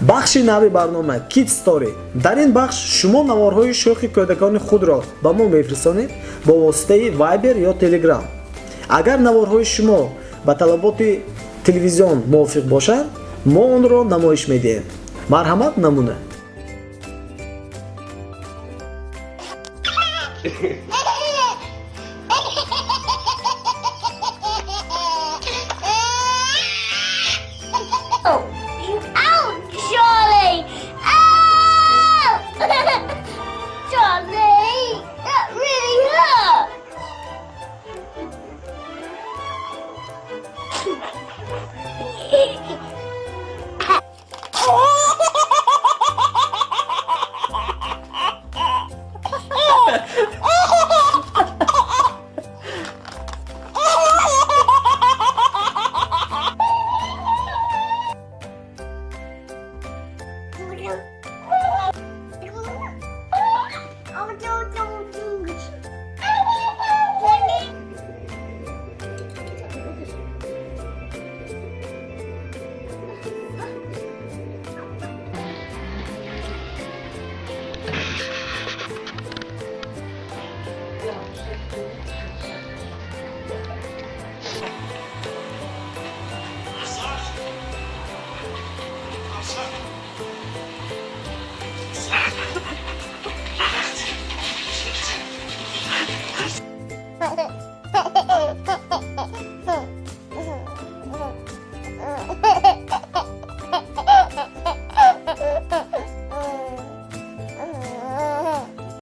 Бахши нави барнома Kid Story. Дар ин бахш шумо наворҳои шӯхи кӯдакони худро ба мо мефиристонед бо воситаи Viber ё Telegram. Агар наворҳои шумо ба талаботи телевизион мувофиқ бошанд, мо онро намоиш медиҳем. Марҳамат, намуна. Ouch, Charlie! Ow! Charlie, that really hurt.